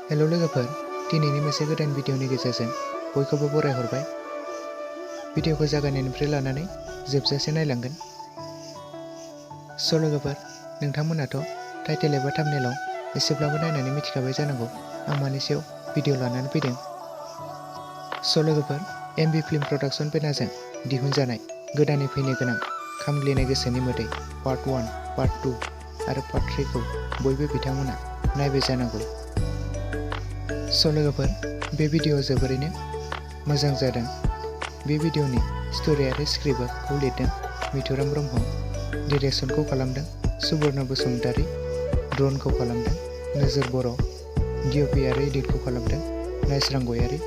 Hello लोगोफोर, दिनैनि मोनसे गोदान भिडिअनि गेजेरजों बयखौबो बरायहरबाय। भिडिअखौ जागायनायनिफ्राय लानानै जोबजासे नायलांगोन। लोगोफोर, नोंथांमोनाथ' टाइटेल एबा थाम्बनेलाव एसेब्लाबो नायनानै मिथिखाबाय जानांगौ आं मानि सायाव भिडिअ लानानै फैदों। लोगोफोर, एमबि फिल्म प्रडाक्शन बेनारजों दिहुनजानाय गोदानै फैनो गोनां खामग्लिनाय गोसोनि मोदै पार्ट 1, पार्ट 2 आरो पार्ट 3 खौ बयबो बिथांमोना नायबाय जानांगौ। लोगोफोर, बे भिडिअ जोबोरैनो मोजां जादों। बे भिडिअनि स्ट'रि आरो स्क्रिप्टखौ लिरदों मिथुराम ब्रह्म, डिरेक्सनखौ खालामदों सुबर्ण बसुमतारी, ड्र'नखौ खालामदों नोजोर बर', डिअपि आरो एडिटखौ खालामदों नाइस्रां गयारी।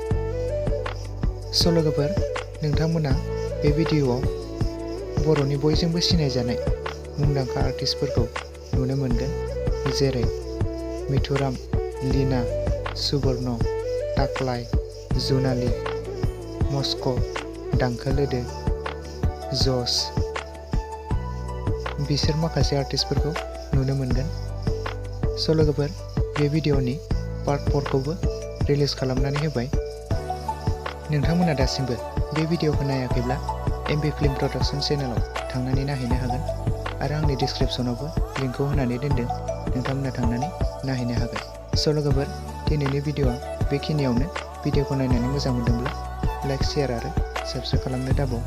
लोगोफोर, नोंथांमोना बे भिडिअआव बर'नि बयजोंबो सिनायजानाय मुंदांखा आर्टिस्टफोरखौ नुनो मोनगोन, जेरै मिथुराम, लीना, सुबर्ण, टाक्लाय, जुनाली, मस्क', दांखोलोदो, जस, बिसोर माखासे आर्टिस्टफोरखौ नुनो मोनगोन। लोगोफोर, बे भिडिअनि पार्ट 4 खौबो रिलिज खालामनानै होबाय। नोंथांमोना दासिमबो बे भिडिअखौ नायाखैब्ला एमबि फिल्म प्रडाक्शन चेनेलाव थांनानै नायहैनो हागोन आरो आंनि डिसक्रिप्शनावबो लिंकखौ होनानै दोनदों, नोंथांमोना थांनानै नायहैनो हागोन। लोगोफोर, दिनैनि भिडिअआ बेखिनियावनो। भिडिअखौ नायनानै मोजां मोनदोंब्ला लाइक, शेयार आरो साबस्क्राइब खालामनो दाबाव।